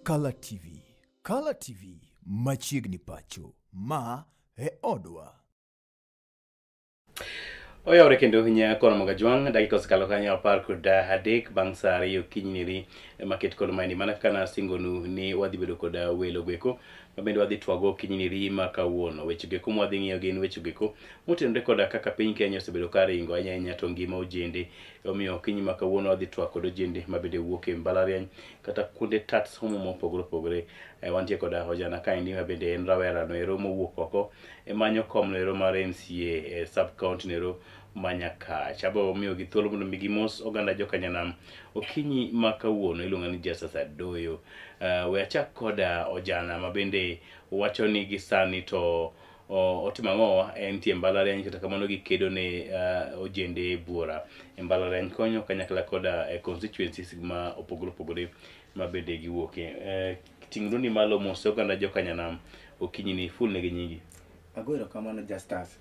Kala TV. Kala TV machiegni pacho. Ma e odwa. Oyawre kendo nyakoro Mogajwang' dakika osekalo kanyo 13 bang' sa 2 okinyi niri maket kod maeni mana kaka nasingonu ni wadhi bedo kod welo goeko ma bende wadhi twago okinyi niri ma kawuono. Weche goeko mwadhi ng'iyo gin weche goeko motenore koda kaka piny Kenya osebedo ka ringo ahinya ahinya to ngima ojende. Omiyo okinyi ma kawuono wadhi twak kod ojende ma bende wuok e mbalariany kata kuonde tat somo mopogore opogore. Wantie koda Ojana kaendi ma bende en rawera noero mowuok oko e manyo kom noero mar MCA e sub county noero ma Nyakach. Abo miyogi thuolo mondo mi gimos oganda jokanyanam okinyi ma kawuono iluonga ni Justus Adoyo. We achak koda Ojana ma bende wacho ni gi sani to otimo ang'owa entie mbalariany kata kamano gikedo ne ojende buora e mbalariany konyo kanyakla koda e constituencies ma opogore opogore ma bende giwuokie. Ting' dwondi malo mos oganda jokanyanam okinyi ni ful negi nyingi. Ago erokamano Justus.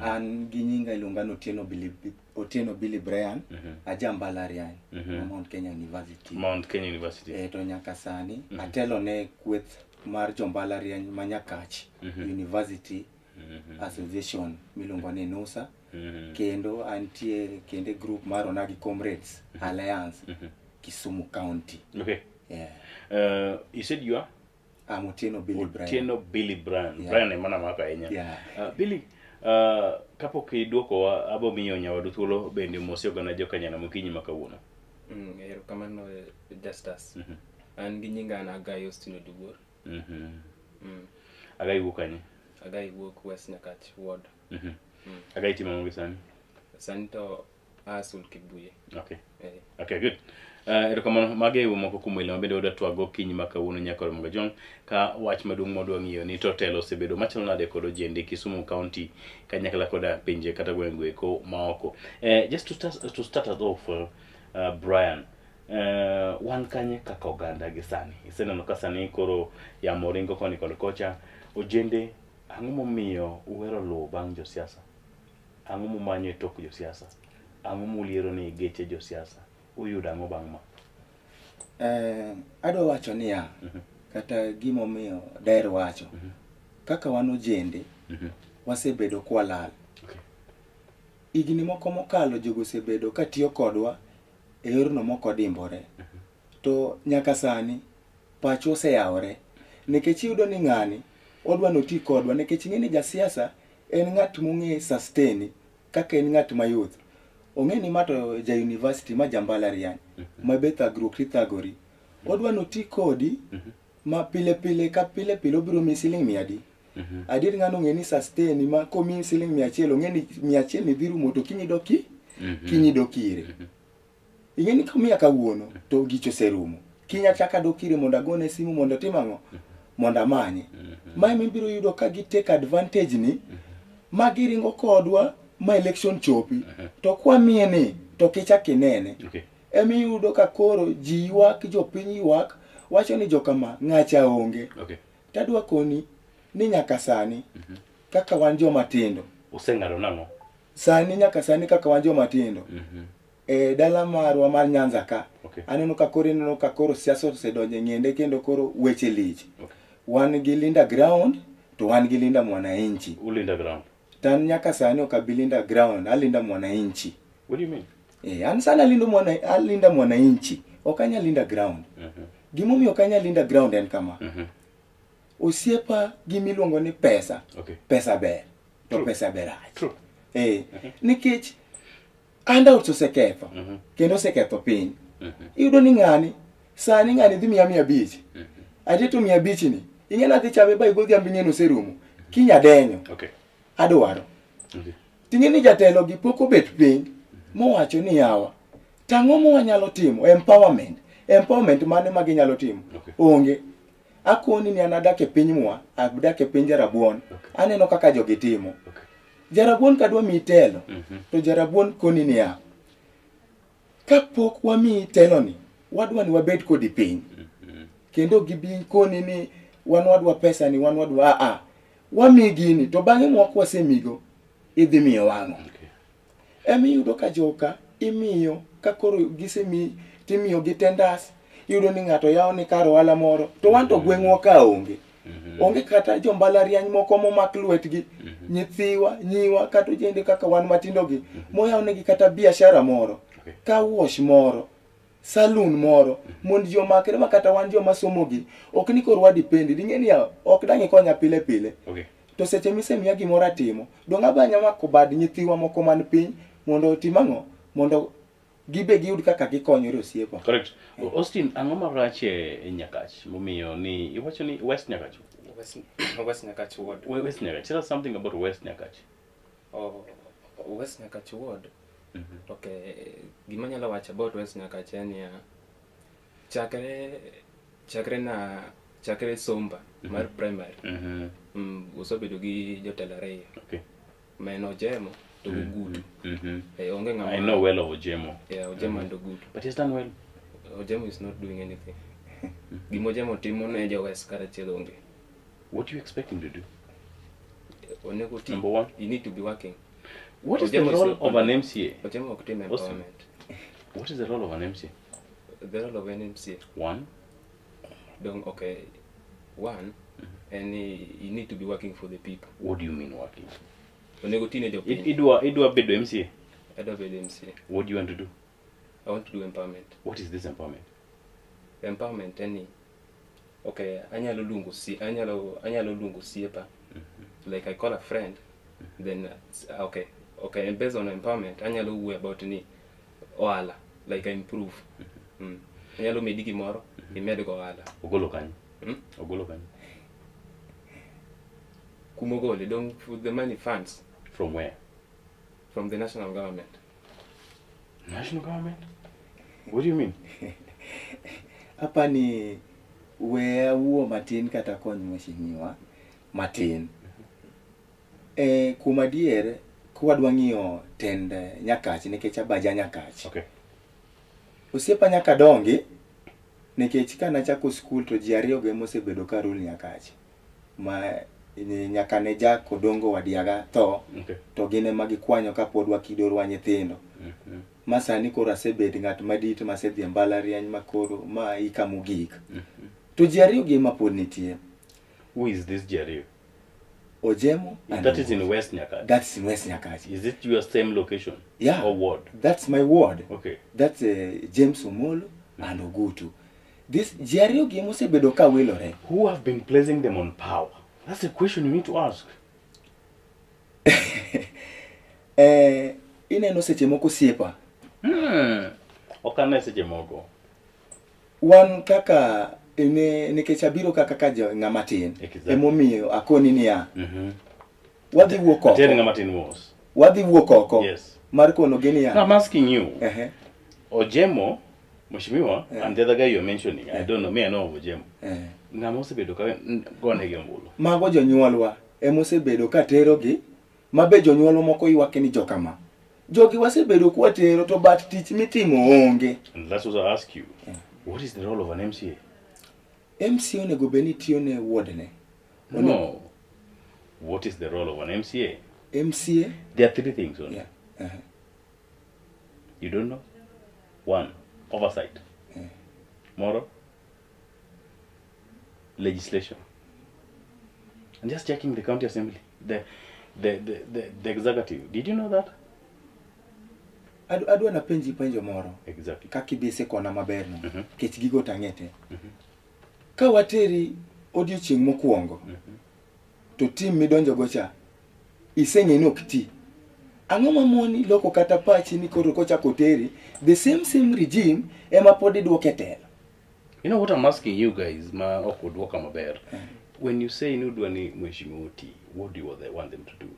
An gi nyinga iluonga ni Otieno Billy, Otieno Billy Brian, aja mbalariany ma Mount Kenya University. Mount Kenya University. To nyaka sani atelo ne kweth mar jo mbalariany ma Nyakach University Association miluongo ni NUSA. Kendo antie kendo e group mar Onagi Comrades Alliance Kisumu County. Okay. Yeah. You said you are? I'm Otieno Billy Brian. Otieno Billy Brian. Yeah. Brian ema namako ahinya. Yeah. Billy, kapok idwokowa abo miyo nyawadu thuolo bende omosi oganda jokanyanam okinyi ma kawuono. Erokamano Justus. An gi nyinga an Agai Austin Oduor. Agai wuok kanye? Agai wuok West Nyakach Ward. Agai timo ang'o gi sani? Sani to aa Sul Kibuye. Okay. Eh. Okay, good. Erokamano mage e moko kuom welo mabende wadwa twago okinyi ma kawuono nyaka Ramogi Jong ka wach maduong' mwadwa ng'iyo ni to telo osebedo machalo nade kod ojende Kisumu County kanyakla koda pinje kata gwenge goeko maoko. Just to start us off, Brian, wan kanye kaka oganda gi sani? Iseneno ka sani koro yamo ringo koni kod kocha. Ojende, ang'o momiyo uhero luwo bang' josiasa? Ang'o mumanyo e tok josiasa? Ang'o muliero ni geche josiasa? Uyudo ang'o bang' ma? Adwa wacho niya, kata gimomiyo daher wacho, kaka wan ojende, wasebedo kwalal. Higni moko mokalo jogo osebedo katiyo kodwa e yorno mokodimbore. To nyaka sani pachwa oseyawore. Nikech iyudo ni ng'ani odwa noti kodwa nikech ing'e ni jasiasa en ng'at mong'e sustain kaka en ng'at mayouth. Ong'e ni ma to ja university ma ja mbalariany ma be thagruok tithagori. Odwa noti kodi ma pile pile ka pile pile obiro miyi siling mia adi. Adier ng'ano ong'e ni sustain ma komiyi siling 100 ong'e ni 100 ni dhi rumo to kiny idok ki kiny idok ire. Ing'e ni komiya kawuono to gicho oserumo. Kiny achak adok ire mondo agone simu mondo otim ang'o? Mondo amanye. Ma ema ibiro yudo ka gi take advantage ni ma giringo kodwa ma election chopi. To kwamiye ni to kichak inene. Ema iyudo ka koro ji ywak, jopiny ywak, wacho ni jokama ng'acha onge. Tadwa koni ni nyaka sani kaka wan joma tindo. Useng'ado nang'o? Sani nyaka sani kaka wan joma tindo. E dala marwa mar Nyanza ka. Aneno ka koro ineno ka koro siasa osedonjo e ng'ende kendo koro weche lich. Wan gi Linda Ground to wan gi Linda Mwananchi. Ulinda Ground. To an nyaka sani ok abi Linda Ground, alinda Mwananchi. What do you mean? An sani alinda Mwananchi, ok anyal Linda Ground. Gimomiyo ok anyal Linda Ground en kama. Osiepa gimiluongo ni pesa. Pesa ber, to pesa be rach. Nikech handouts oseketho kendo oseketho piny. Iyudo ni ng'ani sani ng'ani dhi miya 500. Ati to 500 ni ing'e ni adhi chame ba godhiambo ing'e ni oserumo. Kiny adenyo. Adwaro. Ting'e ni jatelo gi pok obet piny mowacho ni yawa tang'o ma wanyalo timo empowerment. Empowerment mane ma ginyalo timo? Onge. Akoni ni an adak e piny mwa, adak e piny Jarabuon. Aneno kaka jogi timo. Jarabuon kadwa miyi telo, to Jarabuon koni niya, kapok wamiyi teloni, wadwa ni wabed kodi piny. Kendo gibi koni ni wan wadwa pesa ni, wan wadwa a wamiyi gini, to bang'e mwa kwasemigo, idhi miyo wang'o. Ema iyudo ka joka imiyo, ka koro gisemiyi, timiyo gi tenders, Iyudo ni ng'ato yawo ni kar ohala moro to wan to gweng'wa ka onge. Onge kata jo mbalariany moko momak lwetgi, nyithiwa, nyiwa kata ojende kaka wan matindo gi, moyaw negi kata biashara moro, car wash moro, saloon moro, mondo ji omakre ma kata wan joma somo gi, ok ni koro wa depend. Ing'e niya, ok dang' ikonya pile pile. To seche misemiya gimoro atimo, dong' abanya mako bad nyithiwa moko man piny mondo otim ang'o? Mondo gibe giyud kaka gikonyore osiepa. Correct. Austin, ang'o marach e Nyakach momiyo ni iwacho ni West Nyakach? West Nyakach Ward. West Nyakach. Tell us something about West Nyakach. Oh, West Nyakach Ward. Okay, gima anyalo wacho about West Nyakach en niya, chakre somba mar primary, osebedo gi jotelo ariyo. Ma en Ojemo to gi Ogutu. Eh, onge ng'ama I know well of Ojemo. Yeah, Ojemo and Ogutu. But he's done well. Ojemo is not doing anything. Gima Ojemo timo ne jo West kata achiel onge. What do you expect him to do? Onego ti. Number one. You need to be working. What is the Ojemo is role not of an MCA? Ojemo ok tim Austin. empowerment. What is the role of an MCA? The role of an MCA. One. Don't, okay. One, and you need to be working for the people. What do you mean working? Onego ti ne jopiny. Idwa bedo MCA? Adwa bedo MCA. What do you want to do? I want to do empowerment. What is this empowerment? Empowerment en ni, okay, anyalo luongo osiepa. Like I call a friend, then okay, and based on empowerment, anyalo wuoyo about ni ohala, like I improve. Anyalo medi gimoro, imed go ohala. Ogolo kanyo? Ogolo kanyo? Kumogole, don't put the money funds. From where? From the national government. National government? What do you mean? Hapa ni we awuo matin kata kony mheshimiwa matin. Kuom adier, kwadwa ng'iyo tend Nyakach nikech abaja Nyakach. Osiepa nyaka dongi nikech kanachako skul to ji ariyo go ema osebedo ka rule Nyakach. Ma nyaka ne Jack Odongo Wadiaga tho, to gin ema gikwanyo kapod wakidorwa nyithindo. Ma sani koro asebet ng'at madit masedhi e mbalariany ma koro ma ika mogik. To ji ariyo gi ema pod nitie. Who is this ji ariyo? Ojemo and That is in Ogutu. West Nyakach. That's in West Nyakach. Is it your same location? Yeah. Or ward? That's my ward. That's James Omolo and Ogutu. This ji ariyo gi ema osebedo ka wilore. Who have been placing them on power? That's the question you need to ask. Ineno seche moko osiepa. Ok ane seche moko. Wan kaka ne, nikech abiro kaka ka jo ng'ama tin. Emomiyo akoni niya. Wadhi wuok oko. Ater ng'ama tin mos. Wadhi wuok oko. Mar kono gi niya. No, I'm asking you. Ojemo, Mheshimiwa, and the other guy you're mentioning, I don't know, me I know of Ojemo. Ng'ama osebedo ka gone gi ombulu. Mago jonyuolwa ema osebedo ka terogi, ma be jonyuolwa moko ywak ni jokama. Jogi wasebedo kwatero to but tich mitimo onge. And that's what I ask you. What is the role of an MCA? MCA onego bed ni tiyo ne ward ne. No. What is the role of an MCA? MCA? There are three things only. Yeah. You don't know? One, oversight. Moral. Legislation. I'm just checking the county assembly, the executive. Did you know that? Adwa na penji penjo moro. Kaka ibise kona maber no. Kech gigo tang'ete. Ka wateri odiochieng' mokwongo, to tim midonjo go cha, iseng'e ni ok ti. Ang'o ma moni loko kata pachi ni koro kochako teri, the same regime ema pod idwoke telo. You know what I'm asking you guys, ma ok udwoka maber. When you say ni udwa ni mheshimiwa oti, what do you want them to do?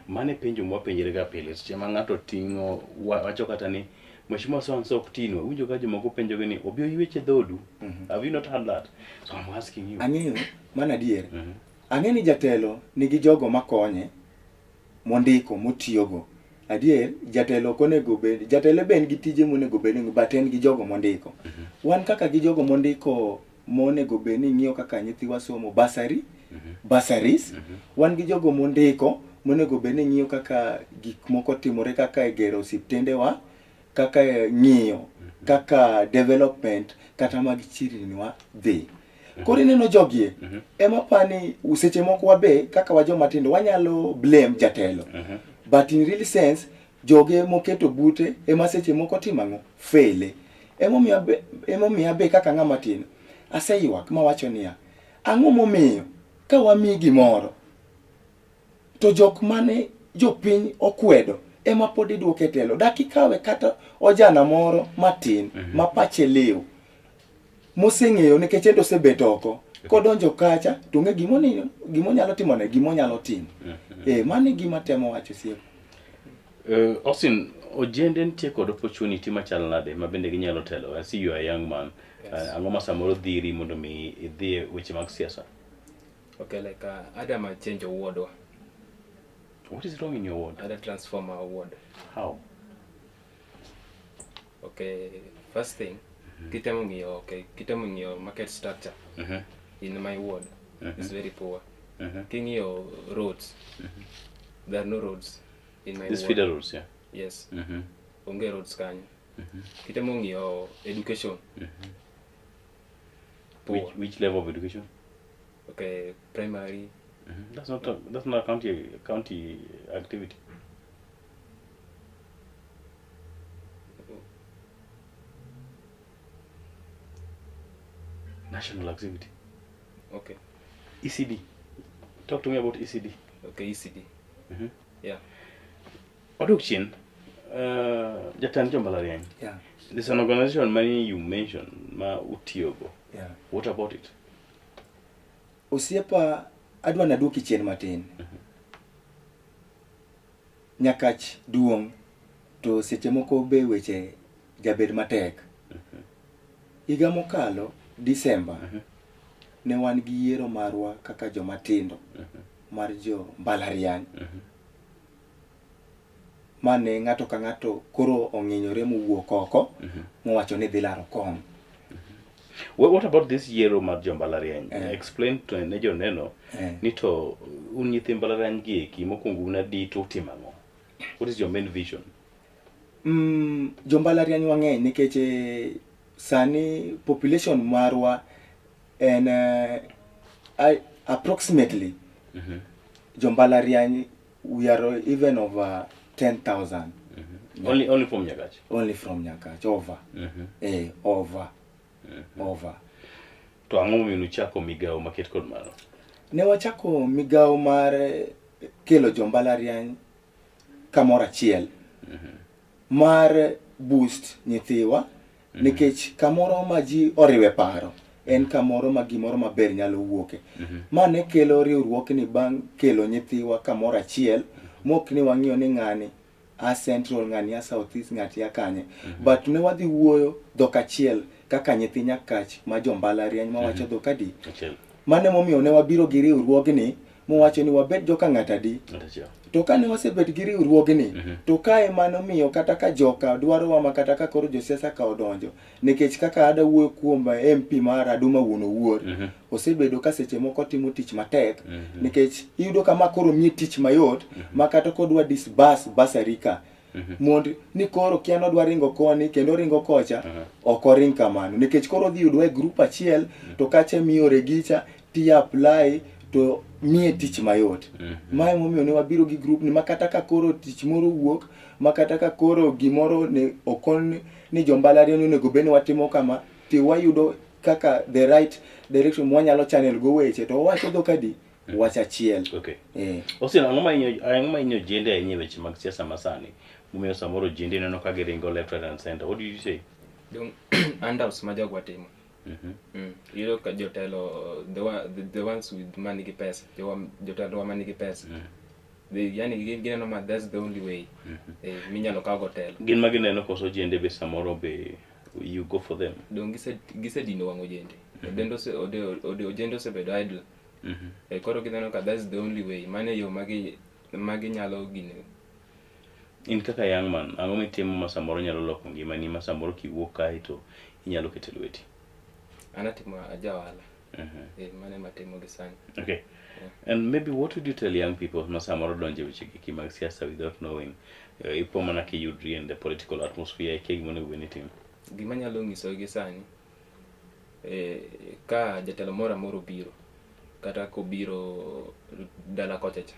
Mane penjo mwapenjre ga pile, seche ma ng'ato ting'o, wacho kata ni mheshimiwa so and so ok tinwa, winjo ka jomoko penjo gi ni obi oyweche dhodu. Have you not heard that? So I'm asking you. Ang'eyo, mano adier. Ang'e ni jatelo nigi jogo makonye, mondiko, motiyogo. Adier, jatelo ok onego bed, jatelo be en gi tije monego bed ni, but en gi jogo mondiko. Wan kaka gi jogo mondiko monego bed ni ng'iyo kaka nyithiwa somo, bursary, bursaries. Wan gi jogo mondiko monego bed ni ng'iyo kaka gik moko timore kaka e gero osiptendewa, kaka ng'iyo kaka development kata mag chirniwa dhi. Koro ineno jogie ema pani seche moko wabe kaka wa joma tindo wanyalo blame jatelo. But in real sense joge moketo bute ema seche moko timo ang'o? Fail. Emomiyo abe kaka ng'ama tin aseywak mawacho niya, ang'o momiyo ka wamiyi gimoro to jok mane jopiny okwedo ema pod iduoke e telo. Dak ikawe kata ojana moro matin ma pache liw moseng'eyo nikech en to osebet oko kodonjo kacha to ong'e gimonyalo timone gimonyalo timo. Mano e gima temo wacho osiep. Austin, ojende nitie kod opportunity machal nade ma bende ginyalo telo? I see you are a young man. Yes. Ang'o ma samoro dhiri mondo mi idhi e weche mag siasa? Okay, like Adam change ward. What is wrong in your ward? Ada transform our ward. How? Okay, first thing, kitemo ng'iyo, okay, kitemo ng'iyo market structure in my ward is very poor. King'iyo roads, there are no roads in my These ward. feeder roads, yeah. Yes. Onge roads kanyo. Kitemo ng'iyo education. Poor. Which level of education? Okay, primary. That's not a county activity. National activity. Okay. ECD. Talk to me about ECD. Okay, ECD. Yeah. Odok chien, jatend jo mbalariany. Yeah. There's an organization many you mentioned, ma utiyogo. Yeah. What about it? Osiepa, adwa naduoki chien matin. Nyakach duong' to seche moko be weche jabed matek. Higa mokalo Disemba ne wan gi yiero marwa kaka joma tindo mar jo mbalariany. Mane ng'ato ka ng'ato koro ong'inyore mowuok oko mowacho ni dhi laro kom. What about this yiero mar jo mbalariany? Explain to ne joneno ni to un nyithi mbalariany gi eki mokwongo un adi to utimo ang'o? What is your main vision? Jo mbalariany wang'eny nikech sani population marwa en approximately jo mbalariany we are even over 10,000. Yeah. Only from Nyakach? Only from Nyakach, over. Over. Over. To ang'o momiyo nuchako migawo maket kod mano? Ne wachako migawo mar kelo jo mbalariany kamoro achiel. Mar boost nyithiwa nikech kamoro ma ji oriwe paro en kamoro ma gimoro maber nyalo wuoke. Ma ne kelo riwruokni bang' kelo nyithiwa kamoro achiel mok ni wang'iyo ni ng'ani a Central, ng'ani a South East, ng'ati a kanye. But ne wadhi wuoyo dhok achiel kaka nyithi Nyakach ma jo mbalariany mawacho dhok adi. Achiel. Mano emomiyo ne wabiro gi riwruogni mowacho ni wabed joka ng'at adi. To kane wasebet gi riwruogni, to kae mano miyo kata ka joka dwarowa ma kata ka koro josiasa ka odonjo, nikech kaka ada wuoyo kuom MP mar Aduma wuon Owuor, osebedo ka seche moko timo tich matek, nikech iyudo ka ma koro miye tich mayot, ma kata kodwa disburse bursary ka, mond ni koro kia nodwa ringo koni kendo ringo kocha, ok oring kamano, nikech koro odhi yudwa e group achiel, to kacha miore gicha, ti apply to miye tich mayot. Ma emomiyo ne wabiro gi group ni ma kata ka koro tich moro wuok, ma kata ka koro gimoro ne okon ni jo mbalariany onego bed ni watimo kama, ti wayudo kaka the right direction mwanyalo channel go weche, to wawacho dhok adi? Wach achiel. Okay. Austin, ang'o ma hinyo ojende ahinya e weche mag siasa masani? Momiyo samoro ojende ineno ka giringo left, right and center. What do you say? Dong handouts ma jogwa timo. Iyudo ka jotelo, the ones with money gi pesa, jotelo wa manigi pesa. Yani gineno ma that's the only way minyalo kaw go telo. Gin ma gineno koso ojende be samoro be you go for them. Dong gisedino wang' ojende. Ojende osebedo idle. Koro gineno ka that's the only way. Mano e yo ma ginyalo gine. In kaka young man, ang'o mitimo ma samoro nyalo loko ngimani ma samoro kiwuok kae to inyalo keto lweti? An atimo aja ohala. Mano ema atimo gi sani. Okay. And maybe what would you tell young people ma samoro donjo e weche giki mag siasa without knowing ipo mana kiyudri in the political atmosphere, ikia gima onego bed ni itimo? Gima anyalo nyisogi sani, ka jatelo moro amora obiro, kata kobiro dala kocha cha,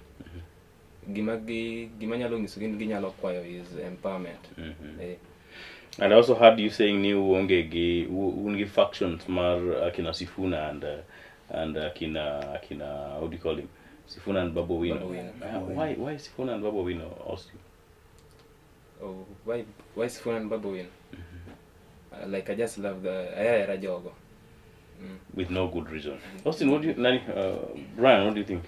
gima anyalo nyisogi ni ginyalo kwayo is empowerment. And I also heard you saying ni uonge gi un gi factions mar akina Sifuna and akina how do you call him, Sifuna and Babu Owino. Babu Owino. Why Sifuna and Babu Owino also? Oh, why Sifuna and Babu Owino? Like I just love the ayahera jogo. With no good reason. Austin, what do you, Nani, Brian, what do you think?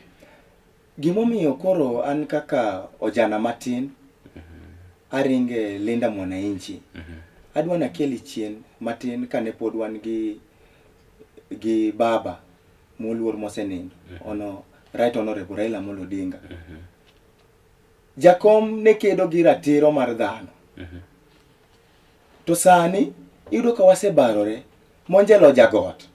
Gimomiyo koro an kaka ojana matin aringe Linda Mwananchi. Adwa nakeli chien matin kane pod wan gi baba moluor mosenindo, ono Right Honorable Raila Amolo Odinga. Jakom ne kedo gi ratiro mar dhano. To sani iyudo ka wasebarore. Monjelo Jagot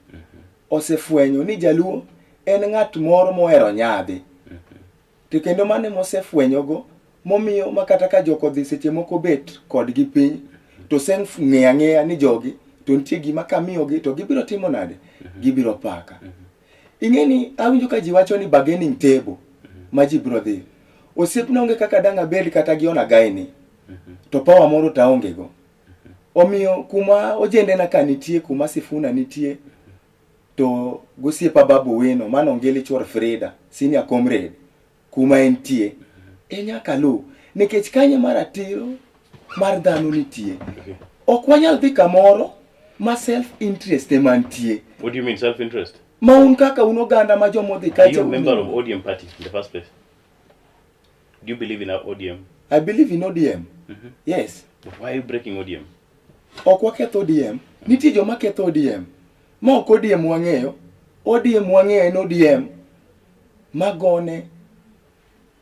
osefwenyo ni Jaluo en ng'at moro mohero nyadhi. To kendo mano mosefwenyogo momiyo ma kata ka jok odhi seche moko bet kodgi piny to ng'eyo ang'eya ni jogi to nitie gima kamiyogi to gibiro timo nade? Gibiro paka. Ing'e ni awinjo ka ji wacho ni bargaining table ma ji biro dhi. Osiepna onge kaka dang' abed kata gi onagai ni to power moro to aonge go. Omiyo kuma ojende na ka nitie, kuma Sifuna nitie, to gosiepa Babu Owino, mano Ongili chuor Frida, senior comrade, kuma entie, e nyaka luw. Nikech kanyo ma ratiro mar dhano nitie. Ok wanyal dhi kamoro ma self interest ema nitie. What do you mean self interest? Ma un kaka un oganda ma jomodhi Are you kacha a member of ODM party in the first place? Do you believe in our ODM? I believe in ODM. Yes. But why are you breaking ODM? Ok waketho ODM. Nitie joma ketho ODM. Ma ok ODM wang'eyo. ODM wang'eyo en ODM magone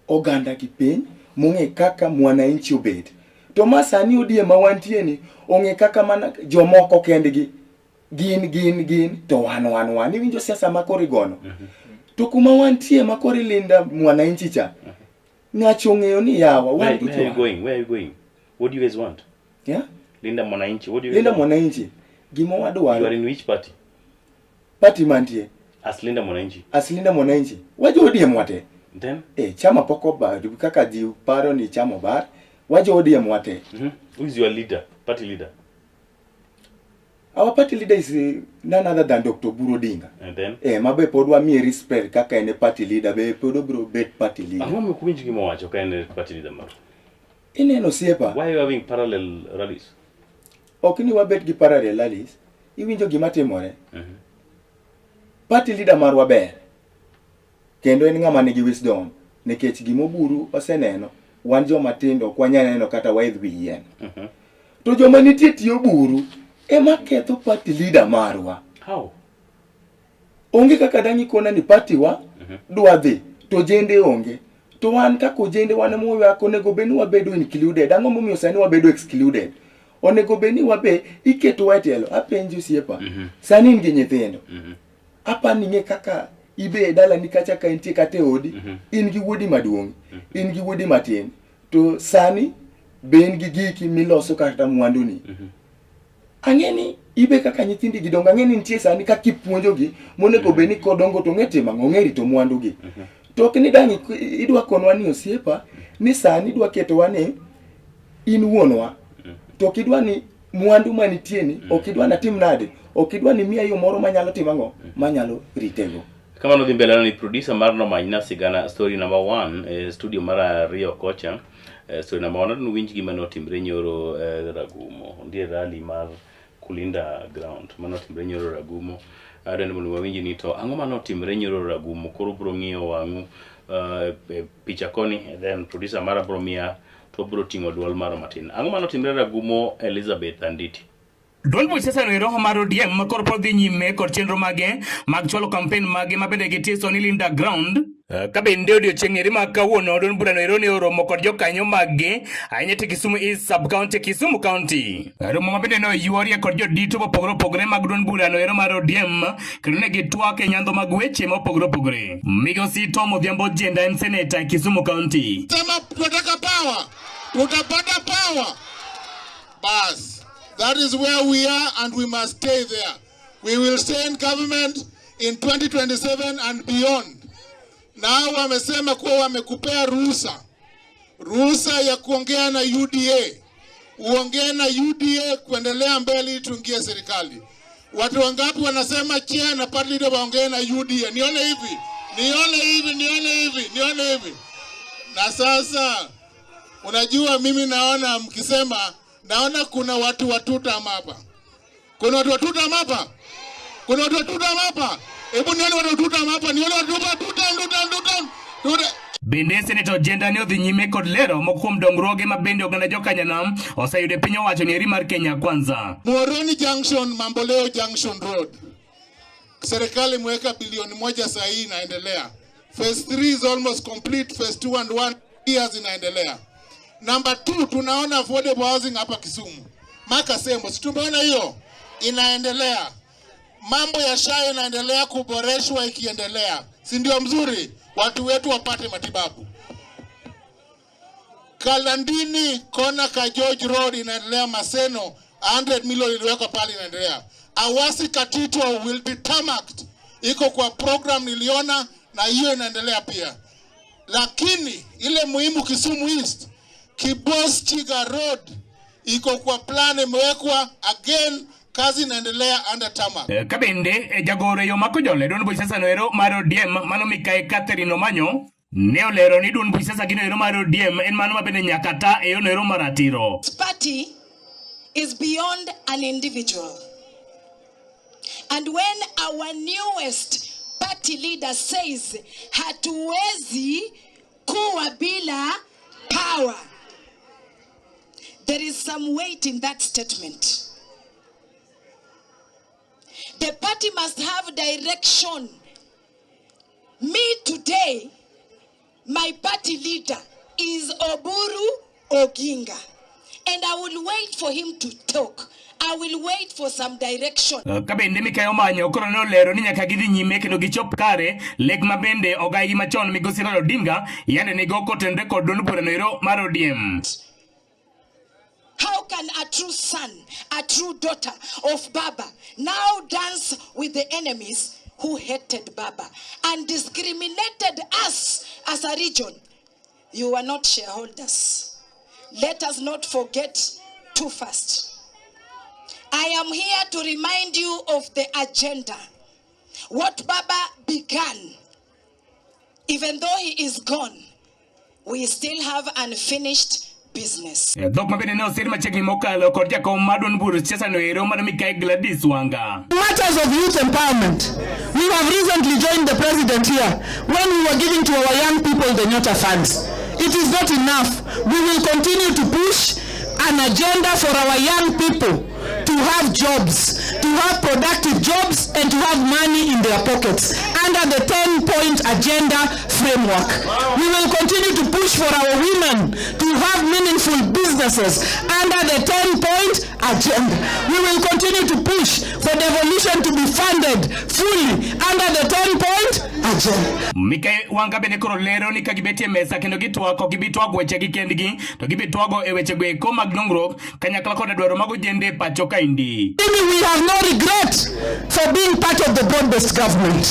oganda gi piny mong'e kaka mwananchi obet. To ma sani ODM ma wantie ni ong'e kaka mana jomoko kendgi gin gin gin to wan wan wan. Iwinjo siasa ma koro igono. To kuma wantie ma koro ilinda mwananchi cha, ng'acho ong'eyo ni yawa wan Where, gi where are you jowa. going? Where are you going? What do you guys want? Yeah? Linda Mwananchi. What do you guys Linda want? Mwananchi gima You wadwaro are in which party? party mantie As Linda Mwananchi. as Linda Mwananchi wajo ODM wate. Then? Chama pok obar kaka ji paro ni chama obar, wajo ODM wate. Who is your leader? Party leader? Our party leader is none other than Dr. Oburu Odinga. And then? Ma be pod wamiye respect kaka en e party leader, be pod obiro bet party leader. Ang'o momiyo ok uwinj gima owacho ka en e party leader maru? Ineno osiepa, Why are you having parallel rallies? Ok ni wabet gi parallel rallies, iwinjo gima timore. Party leader marwa ber. Kendo en ng'ama nigi wisdom nikech gima Oburu oseneno, wan joma tindo ok wanyal neno kata waidh wi yien. To joma nitie tie Oburu ema ketho party leader marwa. How? Onge kaka dang' ikona ni party wa dwa dhi to jende onge. To wan kaka ojende wan ema waywak onego bed ni wabedo included. Ang'o momiyo sani wabedo excluded? Onego bed ni wabe iketowa e tielo. Apenji osiepa. Sani in gi nyithindo. Apani ing'e kaka ibe e dalani kacha ka intie kata e odi, in gi wuodi maduong', in gi wuodi matin. To sani be in gi giki miloso kata mwanduni. Ang'e ni ibe kaka nyithindi gi dongo, ang'e ni nitie sani kaka ipuonjogi monego bed ni kodongo to ong'e timo ang'o, ong'e rito mwandugi. To ok ni dang' idwa konwa ni osiepa ni sani idwa ketowa ni in wuonwa to ok idwa ni mwandu manitie ni ok idwa natim nade, ok idwa ni miya yo moro manyalo timo ang'o, manyalo ritego. Kamano dhi mbele ni producer mar nomanyna sigana story number 1 studio mar ariyo kocha. Story number 1 adwa winj gima notimre nyoro Ragumo. Nitie rally mar Kulinda ground manotimre nyoro Ragumo. Adwa ni mondo wawinj ni to ang'o manotimre nyoro Ragumo. Koro bro ng'iyo wang'u e picha koni, then producer mara bro miya to bro ting'o duol maro matin. Ang'o manotimre Ragumo, Elizabeth Anditi? Duond buch siasa no ero mar ODM koro pod dhi nyime kod chenro mage mag chwalo kampen mage ma bende gitiso ni Linda Ground. Ka bende odiochieng' eri ma kawuono duond burano ero ne oromo kod jokanyo maggi ahinya te Kisumu East Sub County, Kisumu County. Romo ma bende ne oyuorie kod jodito mopogore opogore mag duond burano ero mar ODM kendo ne gitwak e nyandho mag weche mopogore opogore. Migosi Tom Odhiambo Jenda en seneta e Kisumu County. Sema tunataka power, tutapata power. Bas, that is where we are and we must stay there. We will stay in government in 2027 and beyond. Na wamesema kuwa wamekupea ruhusa, ruhusa ya kuongea na UDA, uongee na UDA kuendelea mbele ili tuingie serikali. Watu wangapi wanasema chair na party leader waongee na UDA? Nione hivi, nione hivi, nione hivi, nione hivi. Na sasa unajua mimi naona mkisema, naona kuna watu wa tutam hapa. Kuna watu wa tutam hapa? Kuna watu wa tutam hapa? Hebu nione watu wa tutam hapa, nione watu wa tutam, tutam, tutam. Tutam. Bende Senator Ojienda ne odhi nyime kod lero moko kuom dongruoge ma bende oganda jokanyanam oseyudo e piny owacho ni eri mar Kenya Kwanza. Muhoroni Junction, Mamboleo Junction Road. Serikali imeweka bilioni 1 saa hii inaendelea. Phase 3 is almost complete, phase 2 and 1 years inaendelea. Number 2, tunaona affordable housing hapa Kisumu. Maka Sembo, si tumeona hiyo? Inaendelea. Mambo ya SHA inaendelea kuboreshwa ikiendelea. Si ndio mzuri? Watu wetu wapate matibabu. Kalandini, kona ka George Road inaendelea. Maseno, 100 million iliwekwa pale inaendelea. Awasi Katito will be tarmacked. Iko kwa program niliona na hiyo inaendelea pia. Lakini ile muhimu Kisumu East, Kibos Chiga Road iko kwa plan imewekwa again, kazi inaendelea under tarmac. Ka bende, jagoro e yo ma Kojolo e duond buch siasa no ero mar ODM mano mikayi Catherine Omanyo ne olero ni duond buch siasa gino ero mar ODM en mano ma bende nyaka ta e yono ero mar ratiro. This party is beyond an individual. And when our newest party leader says hatuwezi kuwa bila power, there is some weight in that statement. The party must have direction. Me today, my party leader is Oburu Oginga. And I will wait for him to talk. I will wait for some direction. Ka bende mikayi Omanyo koro ne olero ni nyaka gidhi nyime kendo gichop kare lek ma bende ogayi machon migosi Raila Odinga yande nigo kotenore kod duond burano ero mar ODM. How can a true son, a true daughter of Baba now dance with the enemies who hated Baba and discriminated us as a region? You are not shareholders. Let us not forget too fast. I am here to remind you of the agenda. What Baba began, even though he is gone, we still have unfinished business. Dhok ma bende ne osir machiegni mokalo kod jakom mar duond bur siasa no ero mar mikayi Gladys Wanga. Matters of youth empowerment. We have recently joined the president here when we were giving to our young people the Nyota funds. It is not enough. We will continue to push an agenda for our young people to have jobs, to have productive jobs and to have money in their pockets under the 10-point agenda framework. We will continue to push for our women to have meaningful businesses under the 10-point agenda. We will continue to push for devolution to be funded fully under the 10-point agenda. Mikayi Wanga bende koro lero ni ka gibetie mesa kendo gitwak, ok gibi twago wechegi kendgi, to gibi twago e wechego eko mag dongruok kanyakla koda dwaro mag ojende e pacho kaendi. We have no regret for being part of the broad-based government.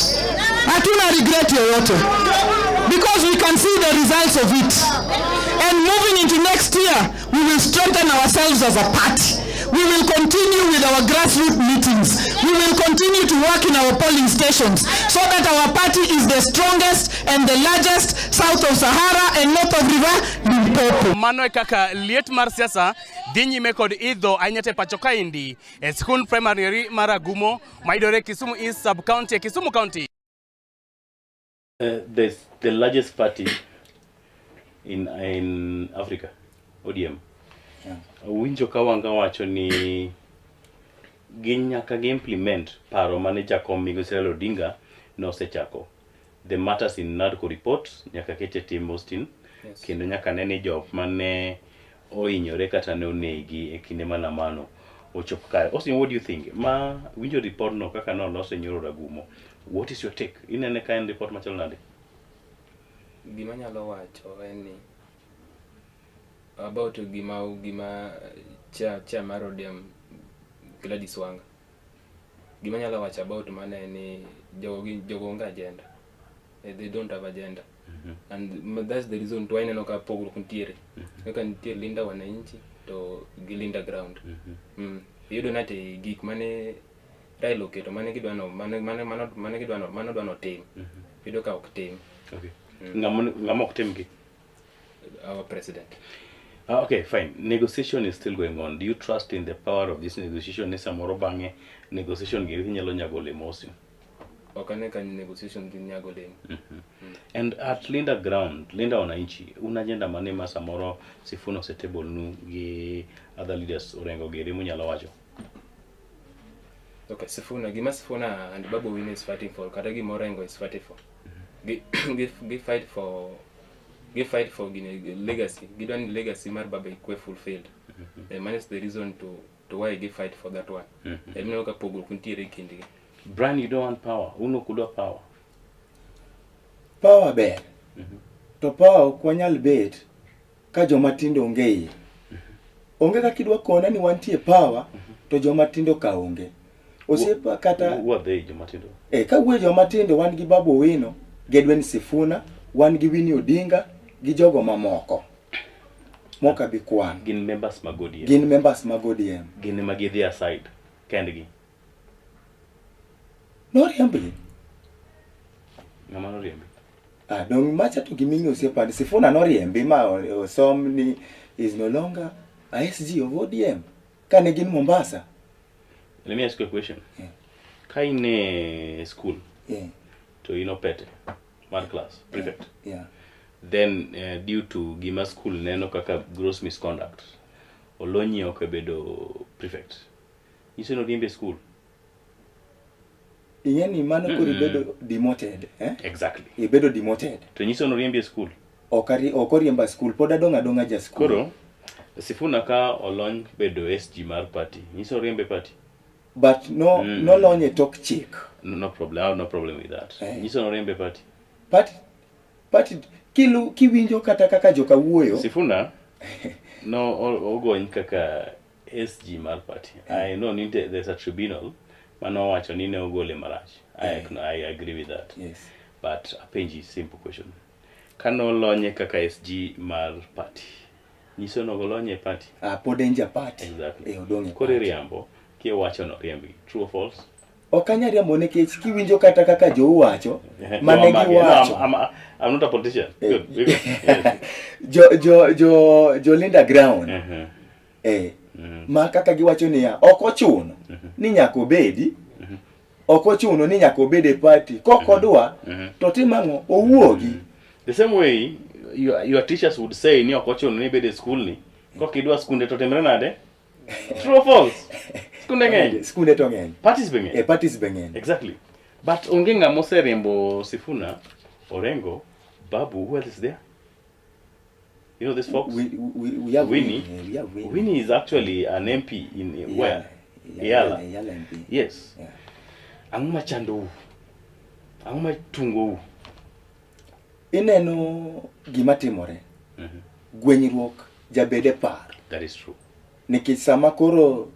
Hatuna regret yoyote because we can see the results of it. And moving into next year, we will strengthen ourselves as a party. We will continue with our grassroots meetings. We will continue to work in our polling stations so that our party is the strongest and the largest south of Sahara and north of River Limpopo. Mano e kaka liet mar siasa dhi nyime kod idho ahinya te pacho kaendi e skund primary mar Agumo mayudore Kisumu East Sub County, Kisumu County. The largest party in Africa, ODM. Winjo ka Wanga wacho ni Gin nyaka gi implement paro mane jakom Migosi Raila Odinga nosechako. The matters in NADCO report nyaka ket e tim Austin Yes. kendo nyaka ne ni jok mane ohinyore kata ne onegi e kinde maandamano ochop kare. Austin, what do you think? Ma winjo report no kaka nolose nyoro Ragumo. What is your take? Inene ka en report machalo nade? Gima anyalo wacho en ni about gima gima chair chair mar ODM Gladys Wanga. Gima anyalo wacho about mano en ni jogo gin jogo onge agenda. They don't have agenda. And that's the reason to ineno ka pogruok nitiere. Kaka nitie Linda Wananchi to gi Linda Ground. Iyudo ni ati gik mane Raila oketo mane gidwa no mane mane mane mane gidwa no mane odwa notim. Iyudo ka ok tim. Okay. Ng'ama ng'ama ok tim gi? Our president. Ah, okay, fine. Negotiation is still going on. Do you trust in the power of this negotiation? Ni samoro bang'e negotiation gi nyalo nyago olemo Austin. Ok ane ka negotiation dhi nyago olemo. And at Linda Ground, Linda Wananchi, un agenda mane ma samoro Sifuna osetable nu gi other leaders Orengo giri munyalo wacho? Okay, Sifuna, gima Sifuna and Babu Owino is fighting for, kata gima Orengo is fighting for. Gi, gi, gi fight for gi fight for gine legacy. Gidwa ni legacy mar Baba Ikwe fulfilled. Mm -hmm. is the reason to why gi fight for that one. Mm -hmm. Mineno ka pogruok nitiere e kindgi. Brian, you don't want power. Un ok udwa power. Power ber. To power ok wanyal bet ka joma tindo onge iye. Onge kaka idwa kona ni wantie power to joma tindo ka onge. Osiepa kata Who are they, joma tindo? Eh, ka wuoyo joma tindo wan gi Babu Owino, gi Edwin Sifuna, wan gi Winnie Odinga gi jogo mamoko. Mok abi kwan. Gin members mag ODM. Gin members mag ODM. Gin ema gidhi aside kendgi. Noriembgi. Ng'ama noriembi? Ah, dong macha to giming'e osiepa ni Sifuna noriembi ma osom ni is no longer a SG of ODM. Kane gin Mombasa. Let me ask you a question. Yeah. Ka in e school Yeah. to in opete mar class prefect. Yeah. Then due to gima school neno kaka gross misconduct, olonyi ok obedo prefect. Nyiso ni oriembi e school. Ing'e ni mano koro ibedo demoted, eh? Exactly. Ibedo demoted. To nyiso ni oriembi e school. Ok ari- ok oriemba school, pod adong' adong'a ja school. Koro Sifuna ka olony bedo SG mar party, nyiso oriembe e party. But no nolony e tok chik. No, no problem. I have no problem with that. Eh. Nyiso ni oriembe e party. Party party kilu kiwinjo kata kaka joka wuoyo. Sifuna no ogony kaka SG mar party. I know ni there's a tribunal mano owacho ni ne ogole marach. I agree with that. Yes. But apenji simple question. Kano olonye kaka SG mar party, nyiso ni ogolonye e party. Ah, pod en ja party. Exactly. Eh, odong' e Koro party. iriambo kiwacho no riembgi. True or false? Ok anyal riambo nikech kiwinjo kata kaka jou wacho, mane No, giwacho. I'm not a politician. Good. Good. Yes. Jo jo jo jo Linda Ground. Eh. Ma kaka giwacho niya, ok ochuno ni nyaka obedi. Ok ochuno ni nyaka obed e party. Kok odwa to tim ang'o? Owuogi. The same way your teachers would say ni ok ochuno ni ibed e school ni. Kok idwa skunde to timre nade? True or false? Skunde ng'eny. Skunde to ng'eny. Parties be ng'eny. Eh, parties be ng'eny. Exactly. But onge ng'ama oseriembo Sifuna, Orengo, Babu, who else is there? You know this folks? We have Winnie. Winnie. We have Winnie. Winnie is actually an MP in Yeah. where? Yeah, Yala. Yala MP. Yes. Yeah. Ang'o machandou? Ang'o matungou? Ineno gima timore. Gwenyruok jabede paro. That is true. Nikech sama koro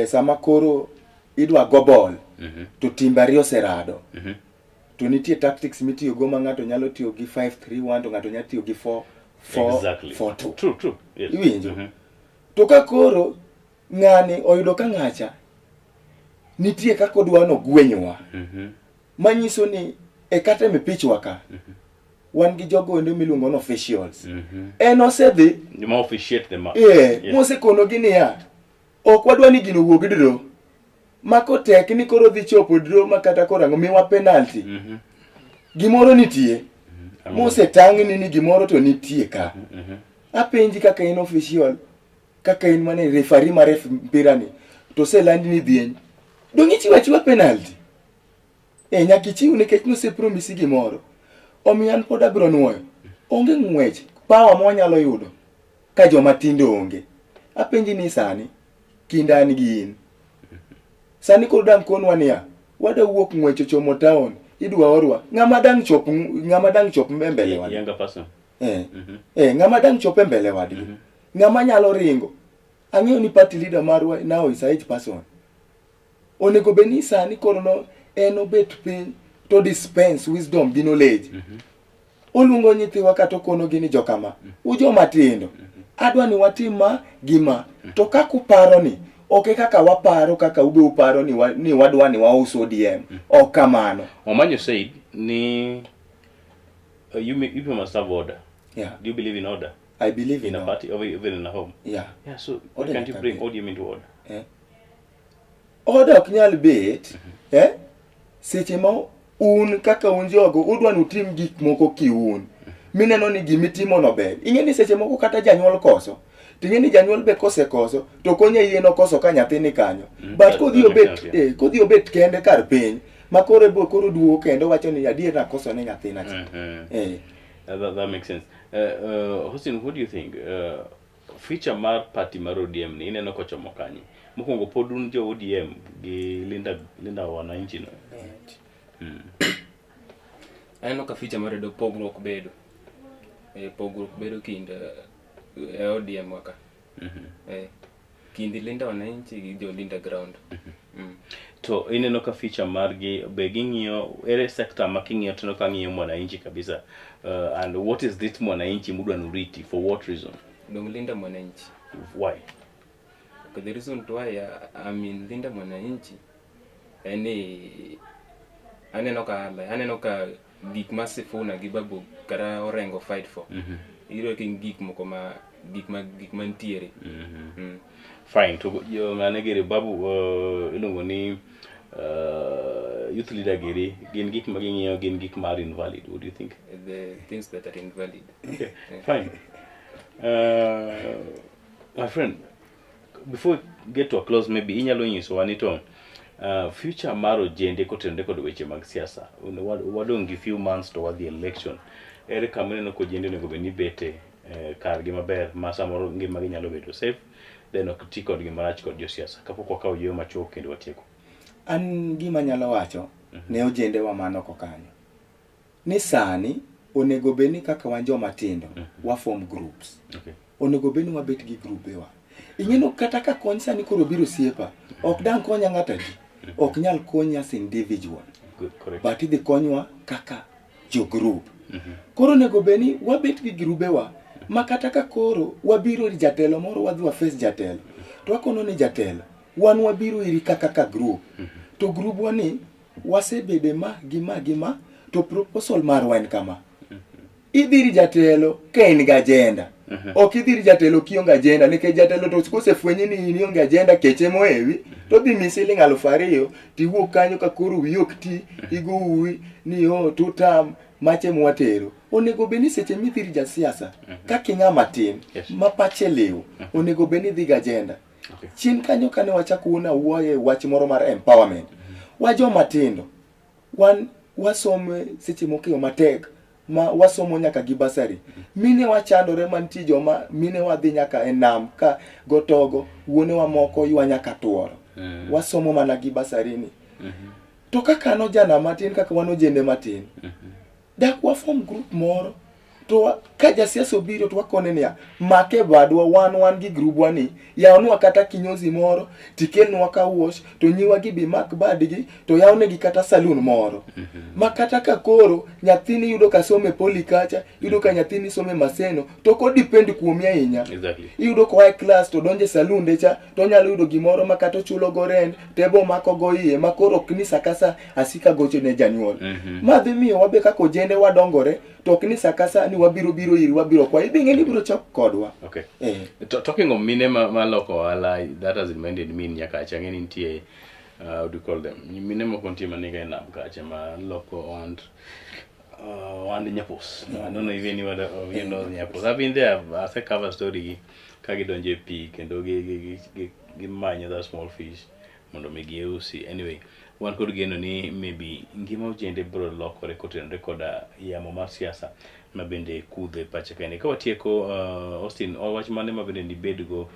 sama koro idwa go ball to timbe ariyo oserado. To nitie tactics mitiyogo ma ng'ato nyalo tiyo gi 5-3-1 to ng'ato nyalo tiyo gi 4 4 Exactly. 4-2. True, true. Yes. Iwinjo? To ka koro ng'ani oyudo ka ng'acha nitie kaka odwa nogwenywa. Manyiso ni e kata e mipichwa ka wan gi jogo endo miluongo ni officials. En osedhi Ma officiate the match. eh Yes. mosekonogi niya ok wadwa ni gino owuog draw. Mako tek ni koro dhi chopo draw ma kata koro ang'o miwa penalty. Gimoro nitie. Mosetang'ni ni gimoro to nitie ka. Apenji kaka in official, kaka in mane referee ma ref mpira ni. to oselandi ni dhieny dong' ichiwo achiwa penalty e nyaka ichiw nikech nosepromisi gimoro omiyo an pod abiro nuoyo onge ng'wech power ma wanyalo yudo ka joma tindo onge apenji ni sani kinda an gi in sani koro dang' konwa niya wada wuok ng'wech ochomo town idwa orwa ng'ama dang' chop ng'ama dang' chop e mbele wadgi Younger person. eh eh ng'ama dang' chop e mbele wadgi ng'ama nyalo ringo ang'eyo ni party leader marwa now is a age person onego bed ni sani koro no en obet piny to dispense wisdom gi knowledge oluongo nyithiwa kata okonogi ni jokama ujoma tindo adwa ni watim ma gi ma to kaka uparo ni ok e kaka waparo kaka ube uparo ni, wa, ni wadwa ni waus ODM ok kamano Omanyo said ni you, may, you must have order. yeah. Do you believe in order? I believe In in a order. party or even in a home? yeah. Yeah, so why Order can't you nyaka bring bed. ODM into order? Eh? Order ok nyal bet eh? seche ma un kaka un jogo udwa ni utim gik moko kiun mineno ni gimitimo no ber ing'e ni seche moko kata janyuol koso ting'e ni janyuol be kosekoso to konya yie nokoso ka nyathi ni kanyo but kodhi that makes obet sense, yeah. eh, kodhi obet kende kar piny ma koro ebo koro duogo kendo wacho ni adier nakoso ne nyathina cha eh. That makes sense. Hussein, what do you think? Future mar party mar ODM ni ineno kochomo kanye? Mokwongo pod un jo ODM gi Linda, Linda Wananchi no. Aneno ka future mar yudo pogruok bedo. E, pogruok bedo kind e ODM wa ka. E, kind Linda Wananchi gi jo Linda Ground. To ineno ka future margi be ging'iyo ere sector ma king'iyo tineno ka ng'iyo mwananchi kabisa. And what is this mwananchi mudwa nuriti for what reason? Dong Linda Mwananchi. Why? Okay, the reason why I'm in Linda Mwananchi en ni aneno ka aneno ka gik ma Sifuna gi Babu kata Orengo fight for. Iyudo ka gik moko ma gik ma gik mantiere. Fine. To yo ng'ane giri Babu iluongo ni youth leader giri gin gik ma ging'iyo gin gik ma are invalid. What do you think? The things that are invalid. Okay, fine. My friend, before we get to a close, maybe inyalo nyisowa ni to future mar ojende kotenore kod weche mag siasa. Wadong' gi few months to wadhi election. Ere kama ineno ka ojende onego bed ni bete kargi maber ma samoro ngimagi nyalo bedo safe then ok ti kodgi marach kod josiasa kapok wakawo yweyo machuok kendo watieko. An gima anyalo wacho ne ojendewa man oko kanyo ni sani onego bed ni kaka wan joma tindo wa form groups. Onego bed ni wabet gi grupewa. Ing'eno kata ka kony sani koro biro osiepa, ok dang' konya ng'ato adi, ok nyal konyi as individual. Good, correct. But idhi konywa kaka jo group. Koro onego bed ni wabet gi grubewa ma kata ka koro wabiro ir jatelo moro wadhi wa face jatelo to wakono ni jatelo wan wabiro iri kaka ka group to grubwa ni wasebede ma gi ma gi ma to proposal marwa en kama idhi ir jatelo ka in gi agenda ok idhi ir jatelo kionge agenda nikech jatelo to kosefwenyi ni in ionge agenda keche mohewi to dhi miyi siling 2000 tiwuok kanyo ka koro wiyi ok ti igo uwi ni o tutam mache mwatero onego bed ni seche midhi ir jasiasa kaka ing'ama tin ma pache liw onego bed ni idhi gi agenda chien kanyo kane wachako wuono awuoye wach moro mar empowerment wa joma tindo wan wasomo seche moko e yo matek ma wasomo nyaka gi basari mine wachandore mantie joma mine wadhi nyaka e nam ka gotogo wuonewa moko ywa nyaka tuoro wasomo mana gi basari ni to kaka an ojana matin kaka wan ojende matin dak wa form group moro to ka jasiasa obiro to wakone niya make badwa wan wan gi grubwa ni yawnwa kata kinyozi moro tikelnwa car wash to nyiwa gi bi mak badgi to yawnegi kata saloon moro ma kata ka koro nyathini yudo ka somo e poli kacha yudo ka nyathini somo e Maseno to ok odepend kuomi ahinya iyudo koa e klas to donjo e saloon cha to onyalo yudo gimoro ma kata ochulo go rent to ebo omako go iye ma koro ok ni sa ka sa asika gocho ne janyuol ma dhi miyo wabe kaka ojende wadongore to ok ni sa ka sa ni wabiro biro iri wabiro kwayi idhi ng'e ni ibiro chok kodwa Okay. Talking of mine ma loko ohala, that has reminded me nyaka ang'e ni nitie how do you call them? Mine moko nitie maniga e nam kacha ma loko ohand ohand Nyapos. I don't know if anyone of you knows Nyapos. I've been there, ase cover story gi ka gidonjo e pi kendo gi gimanyo that small fish mondo mi giusi. Anyway, wan kod geno ni maybe ngima ojende biro lokore kotenore koda yamo mar siasa ma bende kudho e pache kaendi. Ka watieko, Austin, wach mane ma bende nibedgo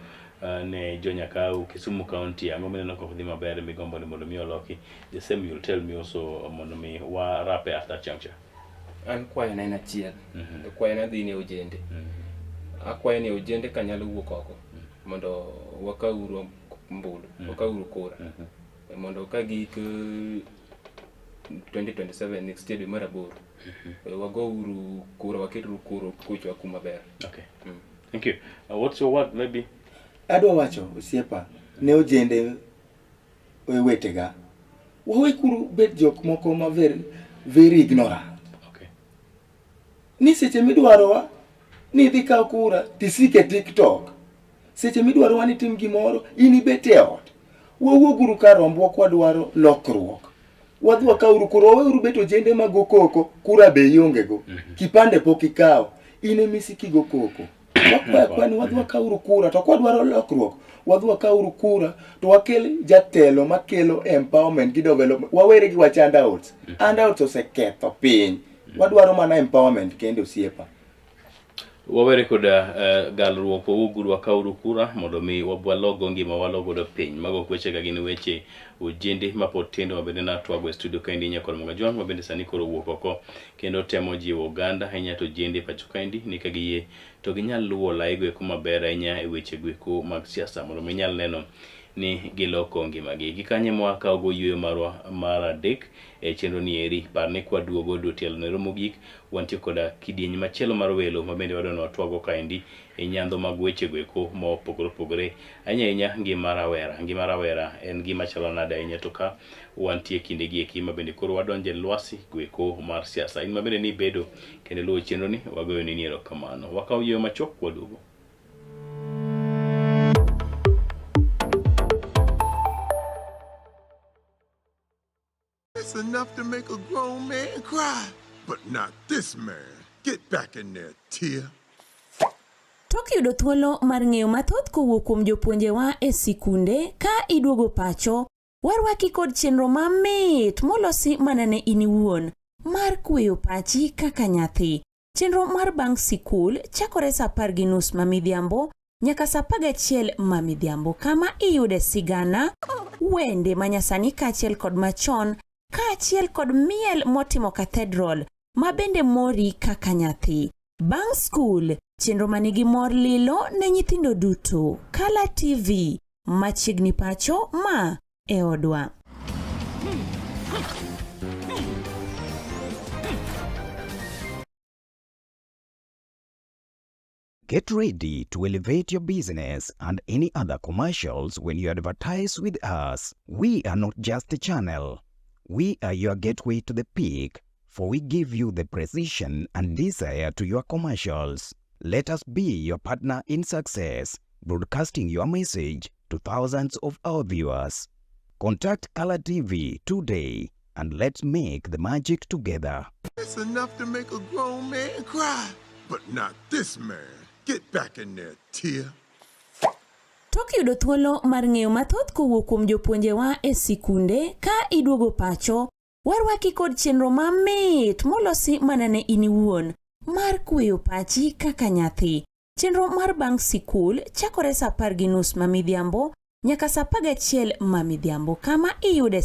ne jonyakau Kisumu County, ang'o mineno ka ok dhi maber migombo ni mondo mi oloki? The same you'll tell me also mondo mi wa wrap at that juncture. An kwayona en achiel. To kwayona dhi ne ojende. Akwayo ni ojende kanyalo wuok oko mondo wakauru ombulu, wakauru kura. Mondo ka gik 2027 next year dwe mar aboro, wagouru kura, waketuru kura kuchwa kuma ber. Okay. Thank you. What's your word maybe? Adwa wacho osiepa ne ojende wetega wawekuru bet jok moko ma very, very ignorant. Ni seche midwarowa ni idhi kaw kura tisik e TikTok. Seche midwarowa ni tim gimoro in ibet e ot. Wawuoguru kar rombwa kwadwaro lokruok. Wadhi wakawuru kura, waweuru bet ojende mago koko, kura be iongego. Kipande pok ikawo, in emisiki go koko. Wakwayo akwayo ni wadhi wakawuru kura, to kwadwaro lokruok, wadhi wakawuru kura, to wakel jatelo makelo empowerment gi development. Wawere gi wach handouts. Handouts oseketho piny. Wadwaro mana empowerment kende osiepa. Wawere koda galruok, wawuoguru wakawuru kura mondo mi walogo ngima walo godo piny. Mago ok weche ga gin weche ojende mapod tindo mabende natwago e studio kaendi nyakor Mogajwang' mabende sani koro owuok oko kendo temo jiwo oganda ahinya to ojende pacho kaendi ni ka giyie to ginyal luwo laigo eko maber ahinya e weche go eko mag siasa mondo mi nyal neno ni giloko ngimagi. Gi kanye mwakawogo yueyo marwa mar adek e chenro ni eri. Par ni kwaduogo dwe tielo nero mogik wantie koda kidieny machielo mar welo mabende wadwa ni watwago kaendi e nyandho mag weche go eko mopogore opogore ahinya ahinya ngima rawera. Ngima rawera en gima chalo nade ahinya to ka wantie kinde gi eki mabende koro wadonje lwasi go eko mar siasa. In mabende ni bedo kendo luwo chenro ni wagoyo ni erokamano. Wakawo yueyo machuok waduogo. It's enough to make a grown man cry, but not this man. Get back in there, Tia. Tok yudo thuolo mar ng'eyo mathoth kowuok kuom jopuonjewa e sikunde ka iduogo pacho, warwaki kod chenro mamit molosi mana ne in iwuon mar kweyo pachi kaka nyathi. Chenro mar bang' sikul chakore saa 10:30 ma midhiambo nyaka saa 11 ma midhiambo kama iyude sigana, wende manyasani kaachiel kod machon kaachiel kod miel motimo cathedral ma bende mori kaka nyathi. Bang' skul, chenro manigi mor lilo ne nyithindo duto. Kala TV, machiegni pacho ma e odwa. Get ready to elevate your business and any other commercials when you advertise with us. We are not just a channel. We are your gateway to the peak, for we give you the precision and desire to your commercials. Let us be your partner in success, broadcasting your message to thousands of our viewers. Contact Color TV today and let's make the magic together. It's enough to make a grown man cry, but not this man. Get back in there, Tia. Tok yudo thuolo mar ng'eyo mathoth kowuok kuom jopuonjewa e sikunde ka iduogo pacho, warwaki kod chenro mamit molosi mana ne in iwuon mar kweyo pachi kaka nyathi. Chenro mar bang' sikul chakore saa 10:30 ma midhiambo nyaka saa 11 ma midhiambo kama iyude.